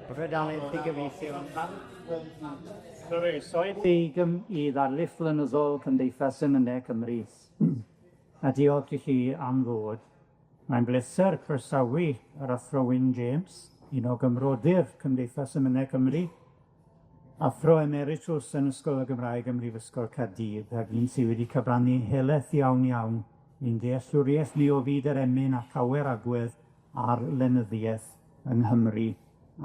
Dafydd i gyfieithu. Croeso i i ddarlith flynyddol Cymdeithas Emynau Cymru. A diolch i chi am ddod. Mae'n bleser croesawu yr Athro Wyn James, un o gymrodyr Cymdeithas Emynau Cymru, Athro Emeritus yn Ysgol y Gymraeg ym Mhrifysgol Caerdydd, ac un sydd wedi cyfrannu helaeth iawn iawn i'n dealltwriaeth ni o fyd yr emyn a llawer agwedd ar lenyddiaeth yng Nghymru,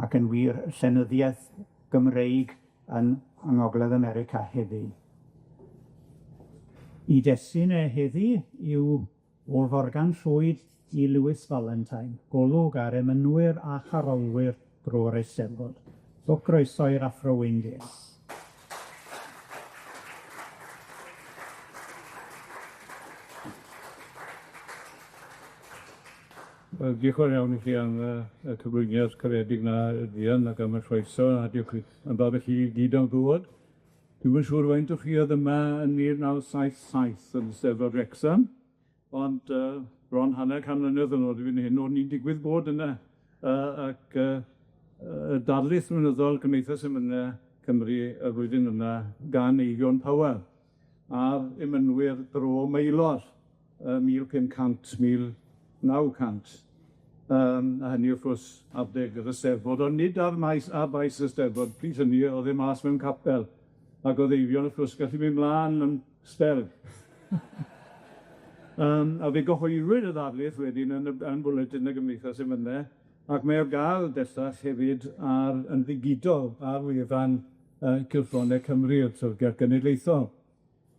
ac yn wir llenyddiaeth Gymreig yn yng Ngogledd America heddiw. I destun e heddi yw o Forgan Llwyd i Lewis Valentine, golwg ar emynwyr a charolwyr drwy'r Eisteddfod. So croeso i'r Athro Wyn James. Wel, diolch yn fawr iawn i chi am yy y cyflwyniad caredig 'na Rhian ac am y croeso a diolch yn fawr i chi i gyd am ddod. Dwi'm yn siŵr faint o chi oedd yma yn 1977 yn Eisteddfod Wrecsam, ond yy bron hanner can mlynedd yn ôl erbyn hyn, o'n i'n digwydd bod yna yy ac yy y darlith flynyddol Cymdeithas Emyne Cymru y flwyddyn yna gan Eifion Powell a'r emynwyr Bro Maelor yy 1500, 1900. A hynny wrth gwrs adeg yr Eisteddfod, ond nid ar maes ar faes y Eisteddfod, pryd hynny o'dd e mas mewn capel, ac o'dd Eifion wrth gwrs gallu mynd mlan am sbel. A fe gyhoeddwyd y ddarlith wedyn yn y yn bwletin y Gymdeithas Emyne, ac mae ar ga'l bellach hefyd ar yn ddigidol ar wefan yy Cylchgronau Cymru y Llyfrgell Genedlaethol.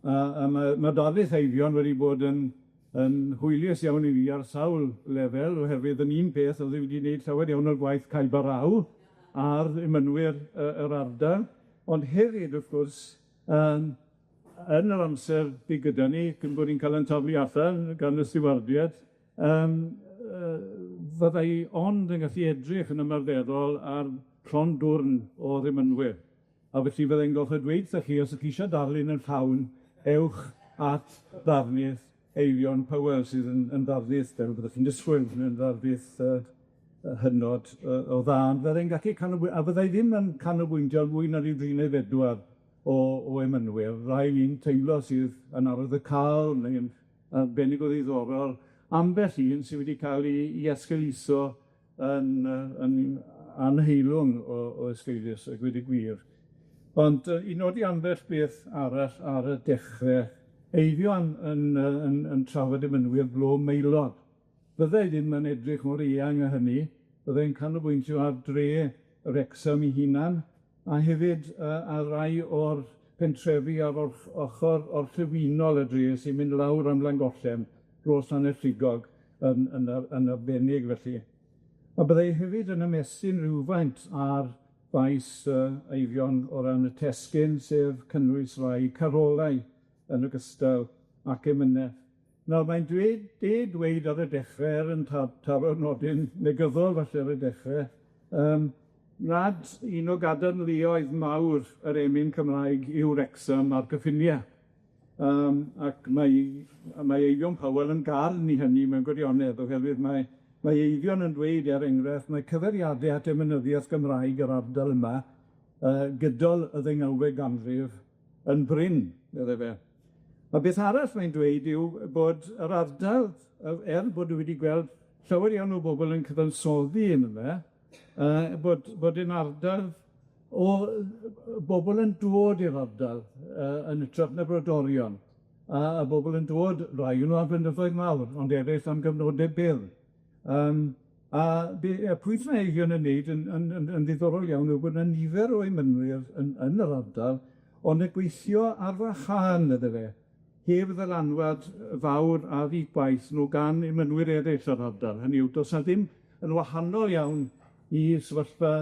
A a ma' ma' darlith Eifion wedi bod yn yn hwylius iawn i fi ar sawl lefel, oherwydd yn un peth o'dd e wedi wneud llawer iawn o'r gwaith Caebarau a'r emynwyr yy yr ardal, ond hefyd wrth gwrs yym yn yr amser bu gyda ni, cyn bod ni'n ca'l 'yn taflu allan gan y stiwardiad, yym yy fydda i ond yn gallu edrych yn ymarferol ar llond dwrn o ddimynwyr. A felly fyddai'n gorfod dweud wrthoch chi, os ych chi isio darlun yn llawn, ewch at ddarlith Eifion Powell, sydd yn yn ddarlith, fel byddwch chi'n disgwyl, yn ddarlith yy yy hynod yy o dda, ond fyddai'n gallu canolbwy- a fyddai ddim yn canolbwyntio ar fwy na ryw dri neu bedwar o o emynwyr, rai fi'n teimlo sydd yn arwyddocaol neu'n arbennig o ddiddorol, ambell un sydd wedi ca'l 'i 'i esgeuluso yn yy yn anheilwng o o esgeulus a gweud y gwir. Ond yy i nodi ambell beth arall ar y dechre, Eifion yn yy yn yn trafod emynwyr Bro Maelod. Fydda i ddim yn edrych mor eang â hynny, byddai'n canolbwyntio ar dre Wrecsam 'i hunan, a hefyd yy ar rai o'r pentrefi ar orch- ochor orllewinol y dre sy'n mynd lawr am Langollen, dros Llanellygog yn yn ar- yn arbennig felly. A byddai hefyd yn ymestyn rywfaint ar faes yy Eifion o ran y testun, sef cynnwys rai carolau yn ogystal ac emyne. Nawr mae'n dweud, deg dweud ar y dechre, er yn ta- taro'r nodyn negyddol falle ar y dechre, yym nad un o gadarnleoedd mawr yr emyn Cymraeg yw Wrecsam a'r cyffinie. Yym ac mae a mae Eifion Powell yn garn i hynny mewn gwirionedd, oherwydd mae mae Eifion yn dweud, er enghraifft, mae cyfeiriade at emynyddiaeth Gymraeg yr ardal yma yy gydol y ddeunawfed ganrif yn brin, medde fe. A beth arall mae'n dweud yw bod yr ardal, er bod nw wedi gweld llawer iawn o bobol yn cyfansoddi yno fe, yy bod bod yn ardal o bobol yn dod i'r ardal yy yn ytrach na brodorion, a a bobol yn dod, rai o nw am flynyddoedd mawr, ond eraill am gyfnode byr. Yym a be- y pwynt mae Eifion yn neud yn yn yn yn ddiddorol iawn yw bod 'na nifer o emynwyr yn yn yr ardal ond yn gweithio ar wahân iddo fe, heb ddylanwad fawr ar 'u gwaith nw gan emynwyr eraill o'r ardal, hynny yw, do's 'na ddim yn wahanol iawn i sefyllfa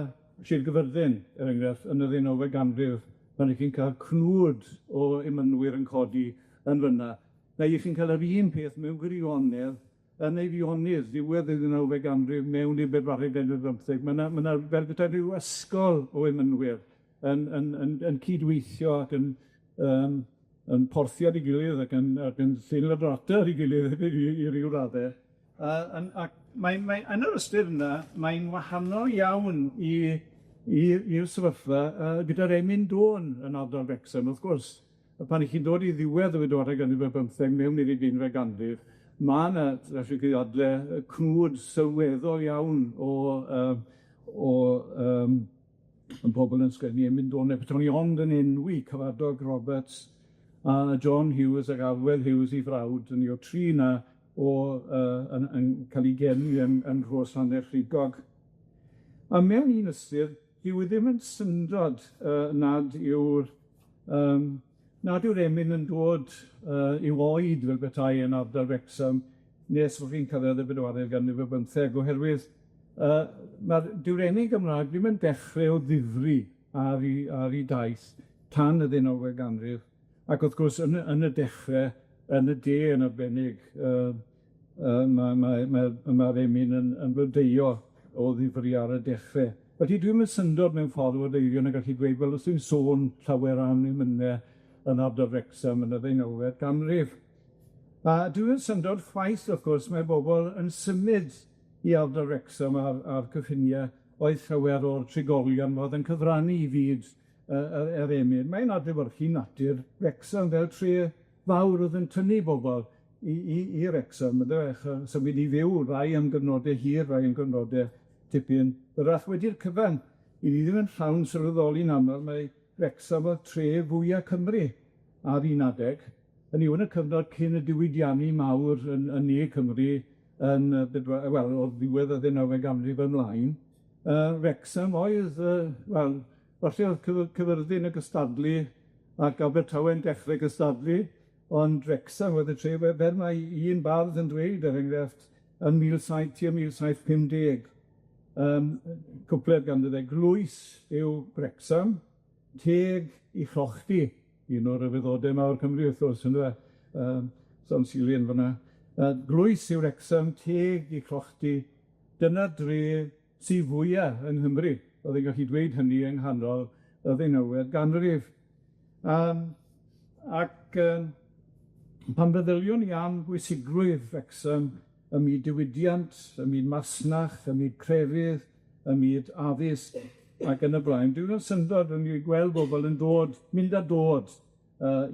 Sir Gyfyrddin, er enghraifft, yn y ddeunawfed ganrif, pan 'ych chi'n ca'l cnwd o emynwyr yn codi yn fynna, neu 'ych chi'n ca'l yr un peth mewn gwirionedd yn Eifionydd, ddiwedd y ddeunawfed ganrif mewn i'r bedwaredd ganrif ar bymtheg, ma' 'na ma' 'na fel petai ryw ysgol o emynwyr yn yn yn yn cydweithio ac yn yym yn porthi ar 'i gilydd ac yn ac yn llên-ladrata ar 'i gilydd i i ryw radde. Yy yn ac mae mae yn yr ystyr yna, mae'n wahanol iawn i i'r sefyllfa gyda'r emyn dôn yn ardal Wrecsam, wrth gwrs, a pan 'ych chi'n dod i ddiwedd y bedwaredd ganrif ar bymtheg mewn i'r ugeinfed ganrif, ma' 'na, allwch chi ddadle, cnwd sylweddol iawn o o yn pobol yn sgwennu emyn dôn, ne' petawn i ond yn enwi Cyfadog Roberts a John Hughes ag Arwel Hughes 'i frawd, yn un o'r tri 'na o yn yn ca'l 'u geni yn Rhos Llanfairfechrugog. A mewn un ystyr, dyw e ddim yn syndod nad yw'r yym nad yw'r emyn yn dod i'w oed fel petai yn ardal Wrecsam nes bo' chi'n cyrraedd y bedwaredd ganrif ar bymtheg, oherwydd ma'r dyw'r emyn Gymra'g ddim yn dechre o ddifri ar 'i ar 'i daith tan y ddeunawfed ganrif, ac wrth gwrs yn y yn y dechre, yn y de yn arbennig, ma' mae mae ma'r emyn yn blodeuo o ddifri ar y dechre. Felly dwi'm yn syndod mewn ffordd fod Eifion yn gallu dweud, wel, os dwi'n sôn llawer am emyne yn ardal Wrecsam yn y ddeunawfed ganrif. A dwi'm yn syndod chwaith, wrth gwrs, mae bobol yn symud i ardal Wrecsam a'r cyffinie oedd llawer o'r trigolion oedd yn cyfrannu i fyd yr emyn. Mae'n adlewyrchu natur Wrecsam fel tre fawr oedd yn tynnu bobol i Wrecsam, yndyfe, symud i fyw, rai am gyfnode hir, rai am gyfnode tipyn byrrach. Wedi'r cyfan, 'yn ni ddim yn llawn sylweddoli'n amal mai Wrecsam o'dd tre fwya Cymru ar un adeg, hynny yw yn y cyfnod cyn y diwydiannu mawr yn ne Cymru yn wel, o ddiwedd y ddeunawfed ganrif ymlaen, Wrecsam oedd, wel, falle o'dd Cyfyrddin yn gystadlu ac Abertawe'n dechre gystadlu, ond Wrecsam oedd y tre fel mae un bardd yn dweud, er enghraifft, yn tua 1750, cwpled ganddo fe, Glwys yw Wrecsam, teg i chlochdi, un o'r ryfeddode mawr Cymru wrth gwrs, yndyfe? Son Silyn fan 'na. Glwys yw Wrecsam, teg i chlochdi, dyna dre sy fwya yng Nghymru. O'dd e'n gallu dweud hynny yng nghanol y ddeunawfed ganrif. Ac pan feddyliwn ni am bwysigrwydd Wrecsam ym myd diwydiant, ym myd masnach, ym myd crefydd, ym myd addysg ac yn y blaen, dwi'm yn syndod yn i gweld bobol yn dod, mynd a dod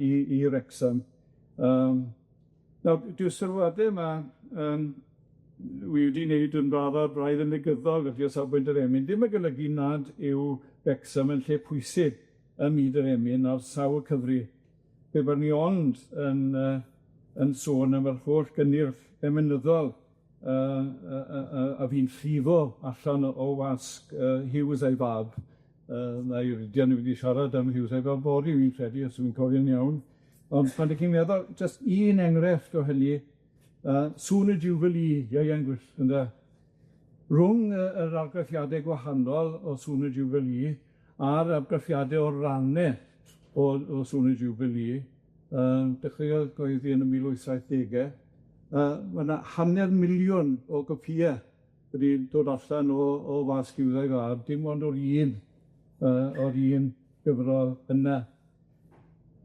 i Wrecsam. Nawr, dyw'r sylwade yma wi wedi wneud yn raddol braidd yn negyddol, felly o safbwynt yr emyn, ddim yn golygu nad yw Wrecsam yn lle pwysig ym myd yr emyn ar sawl cyfri. Pe bod ni ond yn sôn am yr holl gynnyrch emynyddol a fi'n llifo allan o wasg Hughes a'i fab, mae Rhydian wedi siarad am Hughes a'i fab fory, fi'n credu, os dwi'n cofio'n iawn, ond pan 'dych chi'n meddwl, jyst un enghraifft o hynny, Sŵn y Jubilee, Ieuan Gwyllt, ynde? Rhwng yr argraffiade gwahanol o Sŵn y Jubilee a'r argraffiade o ranne o Sŵn y Jubilee, dechreuodd gyhoeddi yn y 1870au, ma' 'na 500,000 o gopïe wedi dod allan o wasg Hughes a'i fab, dim ond o'r un o'r un gyfrol yna.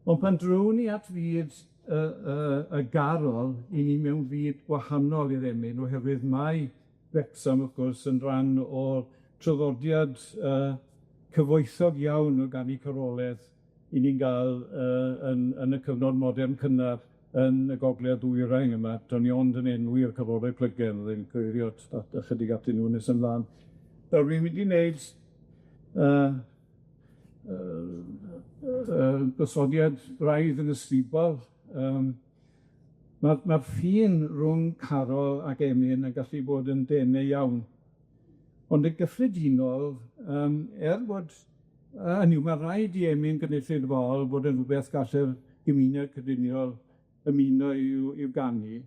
Ond pan drown ni at fyd y garol, 'yn ni mewn fyd gwahanol i'r emyn, oherwydd mae Wrecsam, wrth gwrs, yn rhan o'r traddodiad cyfoethog iawn o ganu caroledd i ni'n ga'l yn y cyfnod modern cynnar yn y Gogledd Ddwyrain yma. Do'n i ond yn enwi'r cyfrolau plygen, fyddai'n cyfeirio at ychydig atyn nhw nes ymlaen. Nawr, fi'n mynd i wneud gosodiad braidd yn ysgubol. Ma'r ffin rhwng carol ac emyn yn gallu bod yn denau iawn. Ond yn gyffredinol, er bod, hynny yw, ma' raid i emyn gynulleidfaol bod yn rwbeth gall yr gymuned cydyniol ymuno i'w ganu.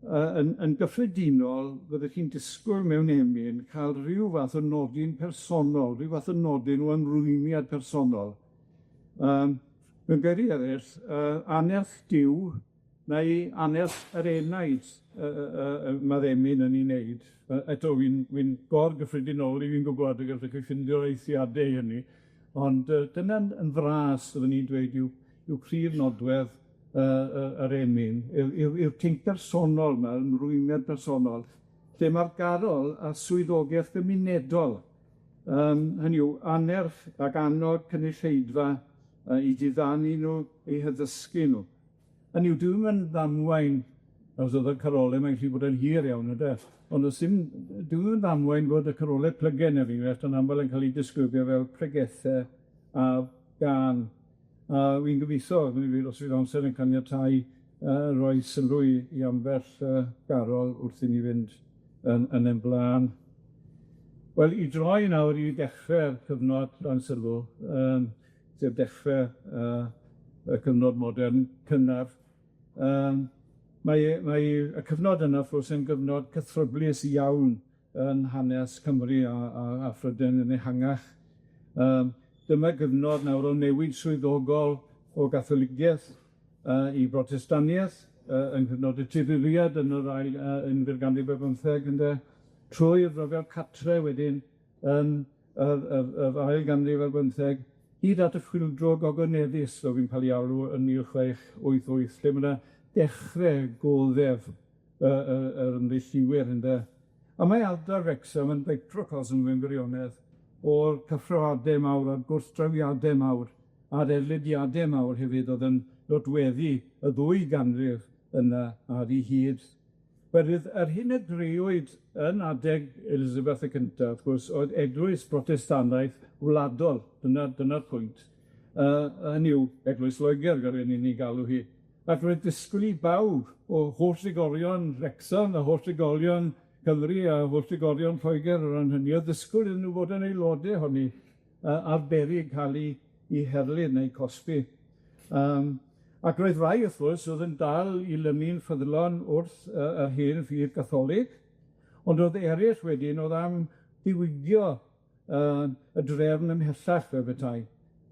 Yn gyffredinol, fyddwch chi'n disgwyl mewn emyn cael rhyw fath o nodyn personol, rhyw fath o nodyn o ymrwymiad personol. Mewn geiriau eraill, anerch Duw neu anerch yr enaid ma'r emyn yn ei wneud. Eto, wi'n gor-gyffredinoli, fi'n gwybod, y gallwch chi ffindio'r eithriadau i hynny, ond dyna'n yn fras, fyddwn i'n dweud, yw prif nodwedd yr emyn, yw'r tinc personol 'ma, ymrwymiad personol, lle ma'r garol a swyddogaeth gymunedol. Hynny yw, anerch ac annog cynulleidfa i diddanu nw, eu haddysgu nw. Hynny yw, dyw 'im yn ddamwain, os o'dd y carole mae'n gallu bod yn hir iawn ynde, ond do's dim, dyw 'im yn ddamwain fod y carole plygen er enghraifft yn amal yn ca'l 'u disgrifio fel pregethe a gân, a wi'n gobeithio, mi fydd os fydd amser yn caniatáu, roi sylw i ambell garol wrth i ni fynd yn ein bla'n. Wel, i droi nawr i ddechre'r cyfnod dan sylw, sef dechre y cyfnod modern cynnar, mae mae y cyfnod yna, wrth gwrs, yn gyfnod cythryblus iawn yn hanes Cymru a Phrydain yn ehangach. Dyma gyfnod nawr o newid swyddogol o Gatholigiaeth i Brotestaniaeth yng nghyfnod y Tuduriad yn yr ail yn yr ganrif ar bymtheg ynde, trwy y rhyfel cartre wedyn yn yr ail ganrif ar bymtheg, hyd at y chwyldro gogoneddus o' fi'n ca'l 'i alw yn 1688, lle ma' 'na dechre goddef yr ymneilltuwyr ynde. A mae ardal Wrecsam yn microcosm mewn gwirionedd o'r cyffroade mawr a'r gwrthdrawiade mawr a'r erlidiade mawr hefyd o'dd yn nodweddu y ddwy ganrif yna ar 'u hyd. Werydd yr hyn a grëwyd yn adeg Elizabeth y Cynta, wrth gwrs, oedd eglwys Brotestannaidd wladol, dyna'r pwynt, hynny yw, Eglwys Loegr, fel 'yn ni'n galw hi, ac roedd disgwyl i bawb o holl drigolion Wrecsam a holl drigolion Cymru a holl drigolion Lloegr o ran hynny, o'dd disgwyl iddyn nw fod yn aelode ohoni ar beryg ca'l 'u herlyn neu cosbi. Ac roedd rai, wrth gwrs, o'dd yn dal i lynu'n ffyddlon wrth yr hen ffydd Gatholig, ond o'dd eryll wedyn o'dd am ddiwygio y drefn ymhellach fel petai,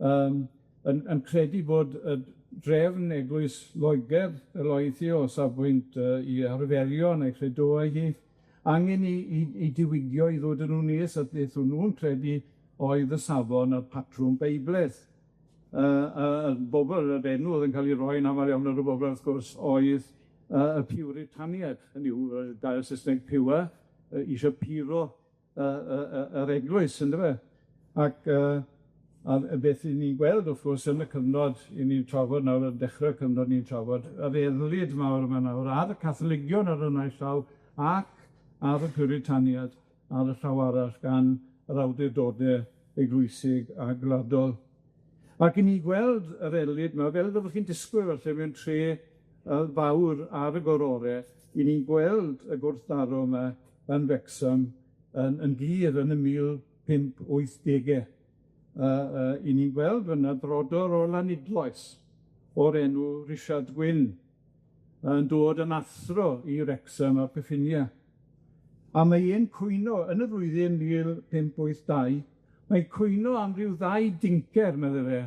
yn credu bod y drefn Eglwys Loegr yr oedd hi o safbwynt 'i arferion a'i chredoau hi, angen i diwygio i ddod â nw'n nes at beth o'n nw'n credu oedd y safon a'r patrwm Beibledd. Y bobol, yr enw o'dd yn ca'l 'i roi yn amal iawn ar y bobol, wrth gwrs, oedd y Puritaniaid, hynny yw, gair Saesneg pure, isio puro yr eglwys, yndyfe? Ac a beth 'yn ni'n gweld, wrth gwrs, yn y cyfnod 'yn ni'n trafod nawr, ar dechre'r cyfnod ni'n trafod, yr erlid mawr yma nawr ar y Catholigion ar y naill llaw ac ar y Puritaniad ar y llaw arall gan yr awdurdode eglwysig a gwladol. Ac 'yn ni'n gweld yr erlid 'ma, fel fyddwch chi'n disgwyl falle mewn tre fawr ar y gorore, 'yn ni'n gweld y gwrthdaro yma yn Wrecsam yn glir yn y 1580e. 'Yn ni'n gweld fyna brodor o Lanidloes o'r enw Richard Wyn yn dod yn athro i Wrecsam a'r cyffinie. A mae e'n cwyno yn y flwyddyn 1582, mae'n cwyno am ryw ddau dincer, medde fe,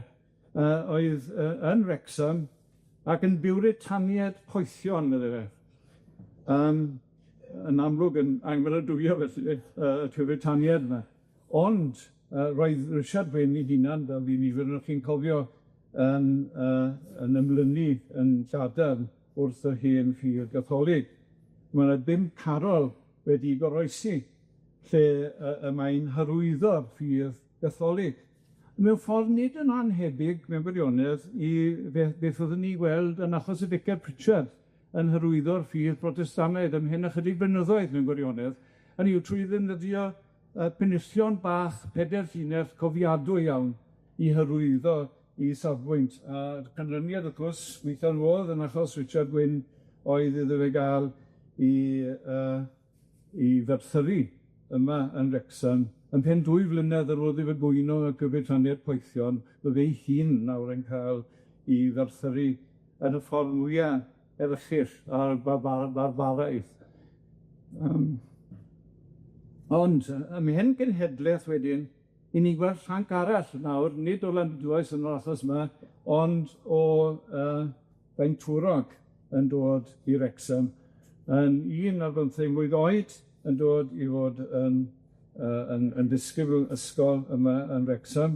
oedd yn Wrecsam ac yn Biwritaniad poethion, medde fe. Yn amlwg yn anghymeradwyo felly y Piwritaniad yma. Ond roedd Richard Wyn 'i hunan, fel fi nifer ohonoch chi'n cofio, yn ymlynu yn lladarn wrth yr hen ffydd Gatholig. Ma' 'na bum carol wedi goroesi lle y mae'n hyrwyddo'r ffydd Gatholig. Mewn ffordd nid yn anhebyg mewn gwirionedd i beth fyddwn ni weld yn achos y Vicar Pritchard yn hyrwyddo'r ffydd Protestannaidd ymhen ychydig blynyddoedd mewn gwirionedd, hynny yw trwy ddefnyddio penillion bach peder llinell cofiadwy iawn i hyrwyddo 'i safbwynt, a'r canlyniad wrth gwrs, weithio'n fodd yn achos Richard Wyn oedd iddo fe ga'l 'i ferthyru yma yn Wrecsam, ymhen 2 flynedd ar ôl iddo fe gwyno ar gyfer rhannu'r poethion, roedd ei hun nawr yn cael 'i ferthyru yn y ffordd mwya erchyll a'r barbaraidd. Ond ymhen genhedlaeth wedyn, 'yn ni'n gweld llanc arall nawr, nid o Landidloes yn yr achos yma, ond o Faentwrog yn dod i Wrecsam, yn un ar bymtheg mlwydd oed, yn dod i fod yn ddisgybl ysgol yma yn Wrecsam,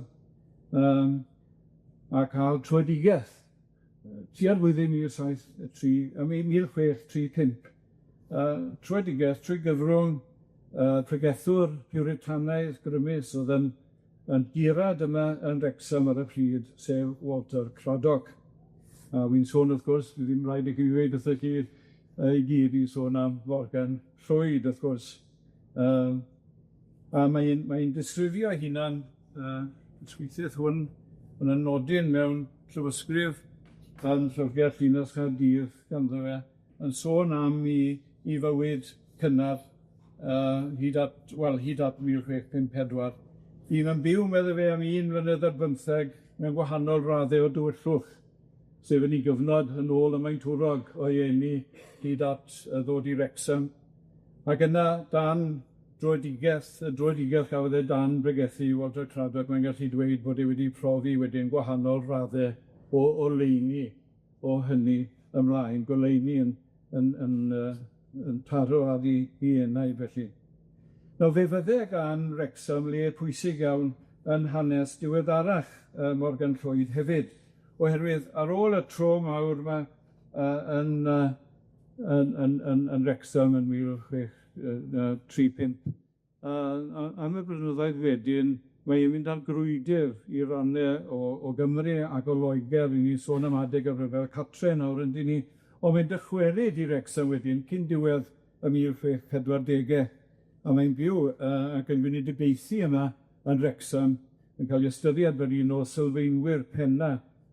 a cael tröedigaeth. Tua'r flwyddyn 1735, tröedigaeth trwy gyfrwng pregethwr Puritanaidd grymus o'dd yn gurad yma yn Wrecsam ar y pryd, sef Walter Cradock. A wi'n sôn wrth gwrs, dwi ddim raid i chi ddweud wrthoch chi i gyd, fi'n sôn am Morgan Llwyd wrth gwrs. A mae'n disgrifio ei hunan, ysgwythydd hwn, ma' 'na nodyn mewn llawysgrif yn Llyfrgell Ddinas Caerdydd ganddo fe, yn sôn am 'i fywyd cynnar hyd at, wel, hyd at 1654. Bu'n yn byw, medde fe, am un mlynedd ar bymtheg mewn gwahanol radde o dywyllwch, sef yn 'i gyfnod yn ôl ym Maentwrog o'i eni hyd at ddod i Wrecsam, ac yna dan dröedigeth, y dröedigeth gafodd e dan bregethu Walter Cradock, mae'n gallu dweud bod e wedi profi wedyn gwahanol radde o oleuni o hynny ymlaen, goleuni yn taro ar 'i enau felly. Nawr fe fydde gan Wrecsam le pwysig iawn yn hanes diweddarach Morgan Llwyd hefyd, oherwydd ar ôl y tro mawr 'ma yn Wrecsam yn 1635, am y blynyddoedd wedyn, mae e'n mynd ar grwydr i ranne o Gymru ac o Loegr, 'yn ni'n sôn am adeg y Rhyfel Cartre nawr yndyn ni, ond mae'n dychwelyd i Wrecsam wedyn cyn diwedd y 1640au, a mae'n byw ac yn weinidogaethu yma yn Wrecsam, yn cael ei ystyried fel un o sylfaenwyr penna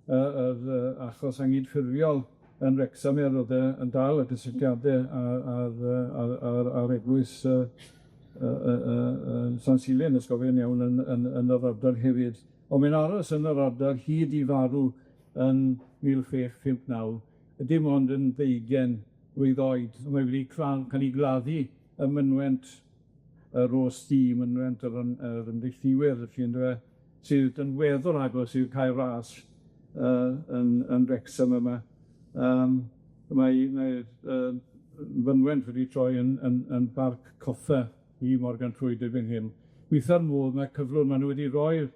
yr achos anghydffurfiol yn Wrecsam, er o'dd e yn dal y gysylltiade â'r eglwys San Silyn, os gofion iawn, yn yr ardal hefyd. Ond mae'n aros yn yr ardal hyd i farw yn 1659, dim ond yn ddeugen mlwydd oed. Mae wedi cael ei gladdu ym mynwent y Rhos Ddu, mynwent yr ymdeithiwyr, felly yndyfe, sydd yn weddol agos i'r Cae Ras yn Wrecsam yma. Mae'r fynwent wedi troi yn barc coffa i Morgan Llwyd erbyn hyn. Gweitha'r modd ma' cyflwr, ma' nw wedi roi'r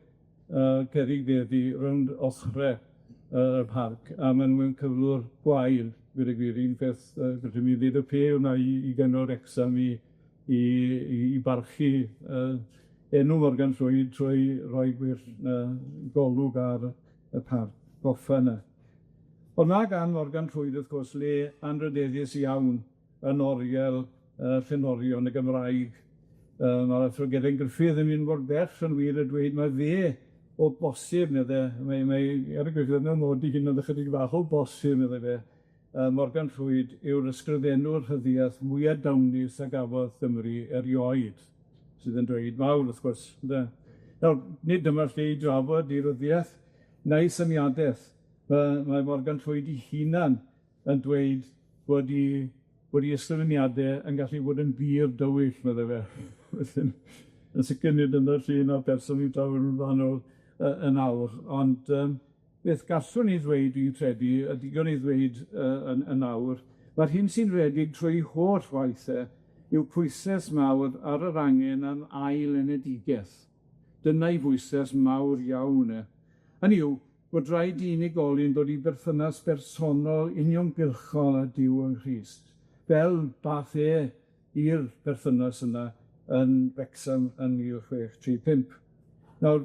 cerrig beddi rownd ochre y parc, a ma' nw mewn cyflwr gwael, gweud y gwir, un peth fedrwn ni ddeud y pe wna i gyngor Wrecsam i barchu enw Morgan Llwyd trwy roi gwir golwg ar y parc goffa yna. Ond ma' gan Morgan Llwyd, wrth gwrs, le anrydeddus iawn yn oriel llenorion y Gymraeg. Ma'r Athro Geraint Gruffydd yn mynd mor bell yn wir a dweud ma' fe o bosib, medde, mae er y Gruffydd yn nodi hyn yn ychydig bach o bosib, medde fe, Morgan Llwyd yw'r ysgrifennwr rhyddiaeth mwya dawnus a gafodd Gymru erioed, sydd yn dweud mawr, wrth gwrs, ynde. Nawr, nid dyma'r lle i drafod 'i ryddiaeth na'i syniadeth. Mae Morgan Llwyd 'i hunan yn dweud bod 'i ysgrifeniade yn gallu bod yn bur dywyll, medde fe. Felly, yn sicir nid dyna'r llun o'r person i drafod yn fanwl yn awr, ond beth gallwn ni ddweud, dwi'n credu, y digon i ddweud yn awr, mae'r hyn sy'n redeg trwy holl waith e yw pwyses mawr ar yr angen am ail enedigeth. Dyna'i bwyses mawr iawn e. Hynny yw, bod rhaid i unigolyn dod i berthynas bersonol uniongyrchol â Duw yng Nghrist, fel dath e i'r berthynas yna yn Wrecsam yn 1635. Nawr,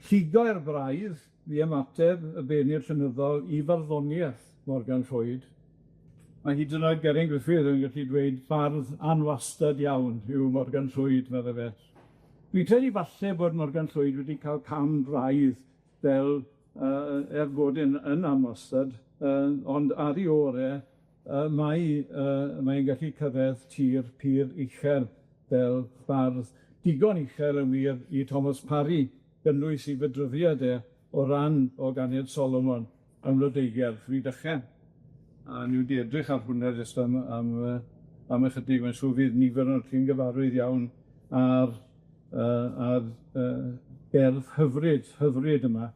llugo'r braidd i ymateb y beirniaid llenyddol i farddoniaeth Morgan Llwyd. Mae hyd yn oed Geraint Gruffydd yn gallu dweud bardd anwastad iawn yw Morgan Llwyd, medde fe. Dwi'n credu falle bod Morgan Llwyd wedi cael cam braidd fel er bod yn anwastad, ond ar ei ore, mae'n gallu cyrraedd tir pur uchel fel bardd, digon uchel yn wir i Thomas Parry gynnwys 'i fydryddiad e o ran o Ganiad Solomon am Lodeigedd Rhydychen. A ni wedi edrych ar hwnna jyst am ychydig, mae'n siŵr fydd nifer ohonoch chi'n gyfarwydd iawn â'r gerdd hyfryd, hyfryd yma,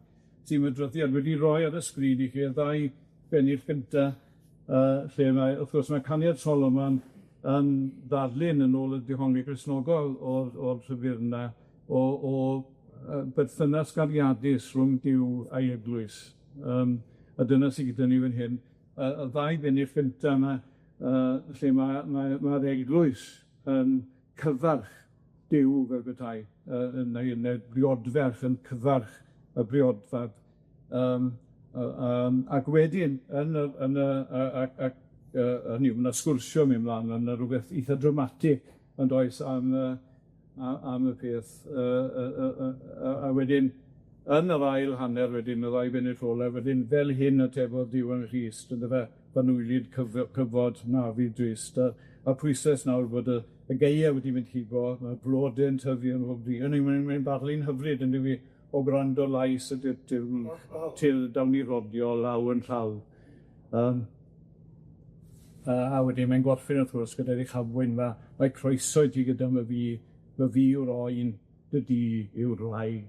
sy'n mydryddiad wedi roi ar y sgrin i chi y ddau bennill gynta, lle mae, wrth gwrs, mae Caniad Solomon yn ddarlun yn ôl y dehongli Gristnogol o'r llyfr yna o berthynas gariadus rhwng Duw a'i eglwys. A dyna sy gyda ni fan hyn, y ddau bennill gynta yma, lle mae'r eglwys yn cyfarch Duw fel petai, neu neu'r briodferch yn cyfarch y briodfab, ac wedyn yn y yn y ac ac hynny yw, ma' 'na sgwrsio myn' mlan a ma' 'na rwbeth itha dramatig yndoes am yy am y peth a wedyn yn yr ail hanner wedyn, y ddau bennill ola, wedyn fel hyn atebodd Duw yn Nghrist, yndyfe, f'anwylyd cyfod na fydd drist, a pwyslais nawr bod y y gaea wedi mynd hibo, ma'r blode'n tyfu ym mhob du, hynny yw, mae'n barlun hyfryd yndyw 'i, o gwrando lais y durtur til dawn ni rodio law yn llaw. A wedyn mae'n gorffen wrth gwrs gyda'r uchafbwynt 'ma, mae croeso i ti gyda my fi, my fi yw'r oen, dy di yw'r wraig.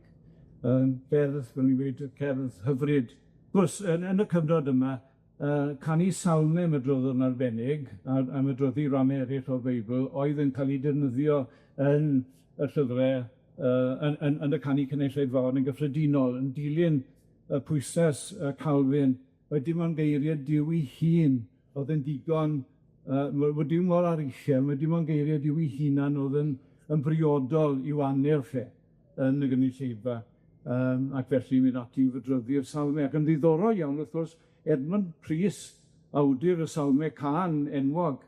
Gerdd, fel ni'n gweud, cerdd hyfryd. Wrth gwrs, yn y cyfnod yma, canu salme mydrodd yn arbennig, a mydroddi rannau eraill o'r Beibl, oedd yn ca'l 'u defnyddio yn y llyfre, yn y canu cynulleidfaol yn gyffredinol, yn dilyn y pwyslais Calvin, oedd dim ond geirie Duw 'i hun o'dd yn digon, dim mor aruchel, ma' dim ond geirie Duw 'i hunan o'dd yn briodol i'w anerch e yn y gynulleidfa, ac felly mynd ati i fydryddi'r salme, ac yn ddiddorol iawn, wrth gwrs, Edmund Prys, awdur y Salme Cân enwog,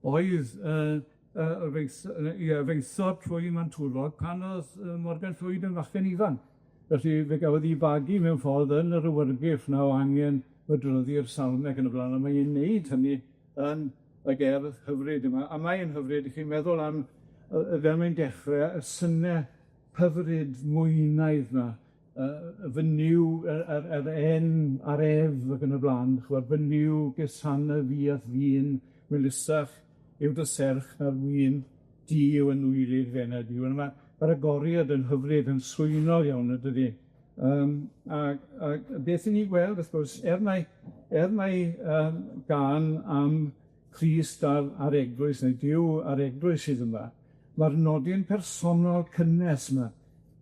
oedd y reithor trwy Mantwlog pan o'dd Morgan Llwyd yn fachgen ifanc. Felly fe gafodd 'i fagu mewn ffordd yn yr awyrgylch 'na o angen mydryddi'r Salme ac yn y blaen, a mae'n neud hynny yn y gerdd hyfryd yma, a mae'n hyfryd i chi'n meddwl am fel mae'n dechre, y syne hyfryd mwynaidd 'na, fy Nuw, yr en a'r ef ac yn y blaen, ch'mod, fy Nuw gusana fi a'th ddyn, melusach yw dy serch na'r win, di yw yn nwylydd fened i. Wel ma'r agoriad yn hyfryd, yn swynol iawn, yn dydi? Ag beth 'yn ni gweld, wrth gwrs, er mai gân am Crist a'r Eglwys, neu Duw a'r Eglwys sydd yma, ma'r nodyn personol cynnes 'ma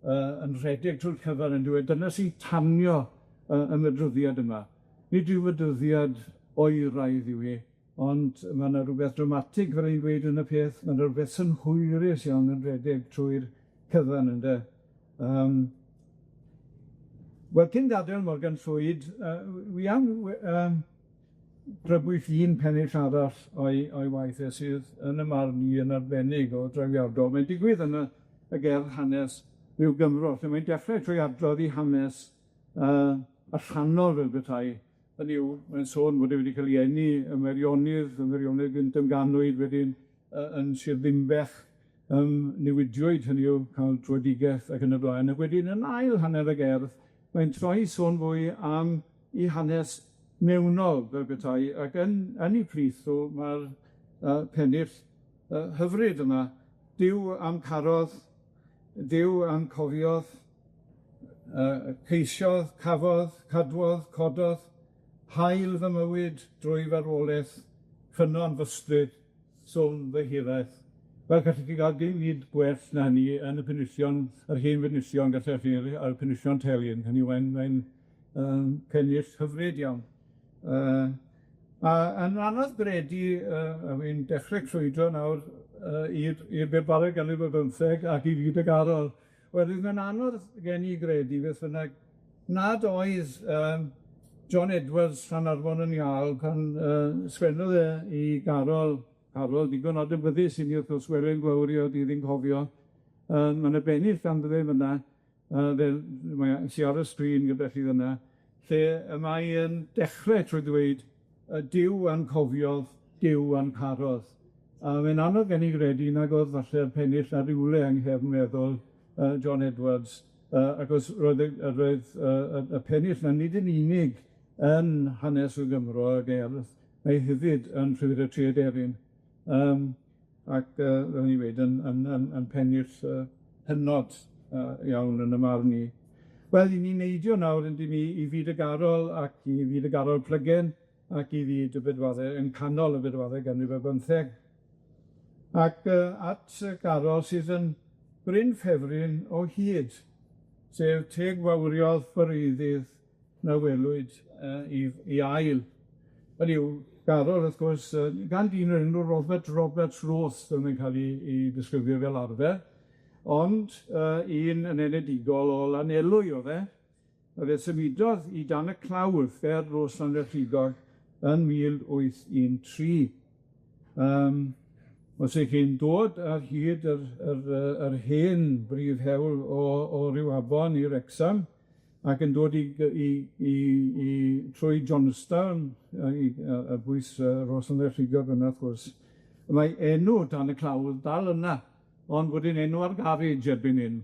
yn rhedeg trwy'r cyfan yn dweud, dyna sy'n tanio y mydryddiad yma. Nid yw mydryddiad oeraidd yw 'i, ond ma' 'na rwbeth dramatig, fel o'n i'n gweud yn y peth, ma' 'na rwbeth synhwyrus iawn yn rhedeg trwy'r cyfan ynde. Wel, cyn gadael Morgan Llwyd, wi am grybwyll un pennill arall o'i waith e sydd yn 'y marn i yn arbennig o drawiadol. Mae'n digwydd yn y gerdd hanes Rhyw Gymro, lle mae'n dechrau trwy adrodd 'i hanes allanol fel petai, hynny yw, mae'n sôn bod e wedi cael ei eni ym Meirionnydd, ym Meirionnydd gynt ymganwyd wedyn yn Sir Ddinbech, newidiwyd hynny yw, cael dröedigaeth ac yn y blaen, ac wedyn yn ail hanner y gerdd, mae'n troi sôn fwy am 'i hanes mewnol fel petai, ac yn 'u plith nhw ma'r pennill hyfryd yma, Duw a'm carodd, Duw a'm cofiodd, ceisiodd, cafodd, cadwodd, cododd, haul fy mywyd drwy farwolaeth, ffynnon fy swn fy hiraeth. Wel, gallech chi gael dim byd gwell na hynny yn y penillion, yr hen benillion gallech chi, a'r penillion telyn, hynny yw, mae'n pennill hyfryd iawn. A yn anodd gredu, a wi'n dechre crwydro nawr i'r bedwaredd ganrif ar bymtheg ac i fyd y garol, oherwydd mae'n anodd gen i gredu beth bynnag nad oedd John Edwards Llanarfon yn Iâl pan sgwennodd e i Garol, Carol digon adnabyddus i ni wrth gwrs, Welyn Gwawrio, di ddim cofio, ma' 'na bennill ganddo fe fyn 'na, fel mae sy ar y sgrin gyda chi fyn 'na, lle y mae yn dechre trwy ddweud, Duw a'n cofiodd, Duw a'n carodd. A mae'n anodd gen i gredu nag o'dd falle'r pennill ar rywle yng nghefn meddwl John Edwards, achos roedd roedd y pennill 'na nid yn unig yn hanes y Gymro ag erdd, mae hefyd yn Llyfr y Tri Aderyn, ac fel o'n i'n weud, yn pennill hynod iawn yn 'y marn i. Wel, 'yn ni'n neidio nawr yndyn ni i fyd y garol ac i fyd y garol plygen ac i fyd y bedwaredd, yn canol y bedwaredd ganrif ar bymtheg. Ac at y garol sydd yn Bryn Ffefryn o hyd, sef teg wawriodd bareiddydd na welwyd i ail. Hynny yw, Garol, wrth gwrs, gan dyn o'r enw Robert Roberts Roos, fel mae'n ca'l 'i ddisgrifio fel arfer, ond un yn enedigol o Lanelwy o'dd e, a fe symudodd i dan y clawdd ger Rhos Llanfairfechrugog yn 1813. Os 'ych chi'n dod ar hyd yr hen brif hewl o Riwabon i Wrecsam, ac yn dod i gy- i i i trwy Johnstown i ar bwys Rhos Llanfairfechrugog yna wrth gwrs, mae enw Dan y Clawdd dal yna, ond bod 'i'n enw ar garej erbyn hyn.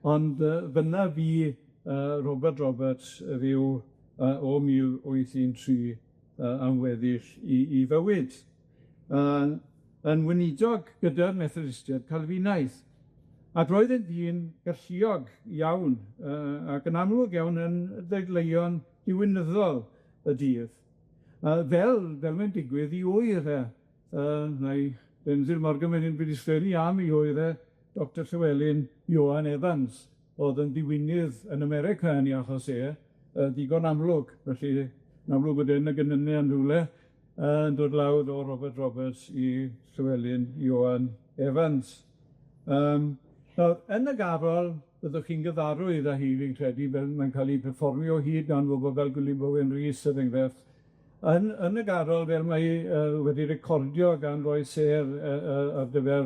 Ond fynna fu Robert Roberts ryw o 1813 am weddill 'i fywyd. Yn weinidog gyda'r Methodistiaid Calfinaidd. Ac roedd e'n ddyn galluog iawn ac yn amlwg iawn yn ddadleuon diwinyddol y dydd. Fel mae'n digwydd i ŵyr e, neu Denzil Morgan fan hyn wedi sgrifennu am 'i ŵyr e, Doctor Llewelyn Ioan Evans, o'dd yn ddiwinydd yn America yn 'i achos e, ddigon amlwg, felly yn amlwg bod e yn y ganyne yn rywle, yn dod lawr o Robert Roberts i Llewelyn Ioan Evans. Nawr, yn y garol, byddwch chi'n gyfarwydd â hi, fi'n credu, fel mae'n ca'l 'i perfformio o hyd gan bobl fel Gwilym Bowen Rhys, er enghraifft, yn y garol, fel mae wedi recordio gan Roy Sêr ar gyfer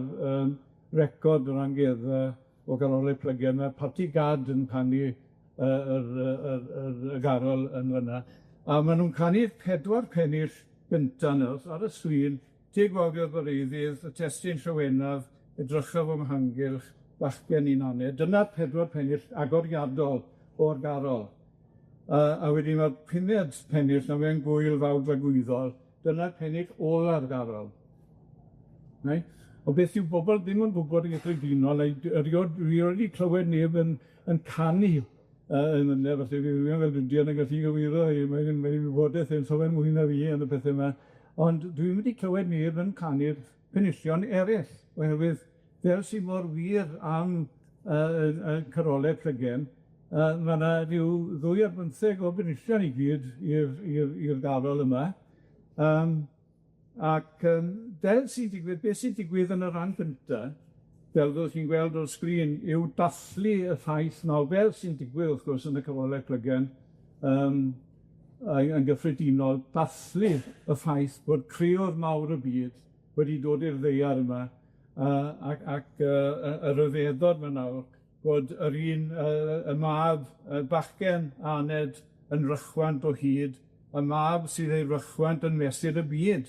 record yr amgueddfa o Ganolfan Plygion, ma' Patti Gadd yn canu yr garol yn fyna, a ma' nw'n canu pedwar pennill gynta nawr ar y sgrin, Teg Gwawdiodd Bareiddydd, y testun Llywenaf, Edrychaf o'm hamgylch, bachgen i'n aned. Dyna'r pedwar pennill agoriadol o'r garol. A wedyn ma'r pumed pennill, na fe'n gwyl fawr dragwyddol, dyna'r pennill ola'r garol. Reit? Ond beth yw bobol ddim yn gwbod yn gyffredinol, neu erioed rioed 'di clywed neb yn canu yn ynde, felly fi rywun fel Rhydian yn gallu gywiro i, mae'n wybodaeth e'n llawer mwy na fi yn y pethe 'ma, ond dwi'm wedi clywed neb yn canu'r penillion eryll, oherwydd fel sy mor wir am y carole Plygen, ma' 'na ryw 12 o benillion i gyd i'r garol yma, ac fel sy'n digwydd, beth sy'n digwydd yn y rhan gynta, fel fyddwch chi'n gweld o'r sgrin, yw dathlu y ffaith nawr, fel sy'n digwydd wrth gwrs yn y Cyfolau Plygen, yn gyffredinol, dathlu y ffaith bod creodd mawr y byd wedi dod i'r ddaear yma, ac y ryfeddod 'ma nawr, bod yr un y mab, y bachgen aned yn rychwant o hyd, y mab sydd ei rychwant yn mesur y byd,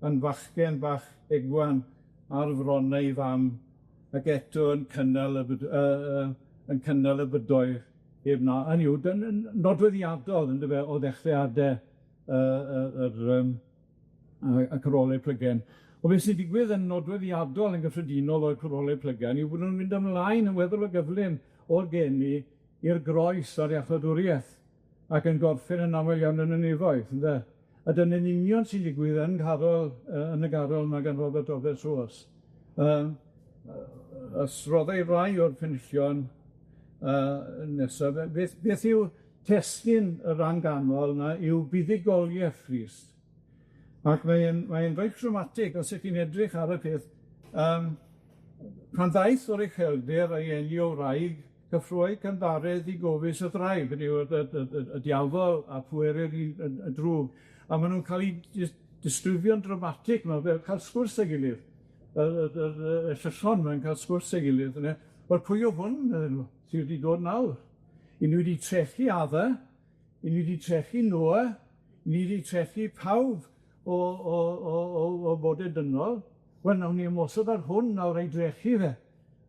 yn fachgen bach egwan ar fron ei fam, ac eto yn cynnal y byd- yn cynnal y bydoedd heb na, hynny yw, yn nodweddiadol yndyfe o ddechreuade y Corolau Plygen. Ond beth sy'n digwydd yn nodweddiadol yn gyffredinol o'r Corolau Plygen yw bod nw'n mynd ymlaen yn weddol o gyflym o'r geni i'r groes a'r iachawdwriaeth, ac yn gorffen yn aml iawn yn y nefoedd, ynde? A dyna'n union sy'n digwydd yn carol yn y garol 'ma gan Robert Roberts Roos. Os roddai rai o'r penillion nesaf, beth yw testun y ran ganol 'na yw buddugoliaeth Crist. Ac mae'n reit dramatig os ych chi'n edrych ar y peth, pan ddaeth o'r ucheldir a'i eni o wraig, cyffroed cynddaredd i gofis y ddraig, hynny yw y diafol a pwerir y drwg, a ma' nw'n ca'l 'u disgrifio'n dramatig 'ma fel ca'l sgwrs â'i gilydd, y llysion ma'n ca'l sgwrs â'i gilydd yne, wel pwy yw hwn, medden nhw, sy wedi dod nawr? 'Yn ni wedi trechu Adda, 'yn ni wedi trechu Noa, ni wedi trechu pawb o fod yn dynol, wel nawn ni ymosod ar hwn nawr a'i drechu fe.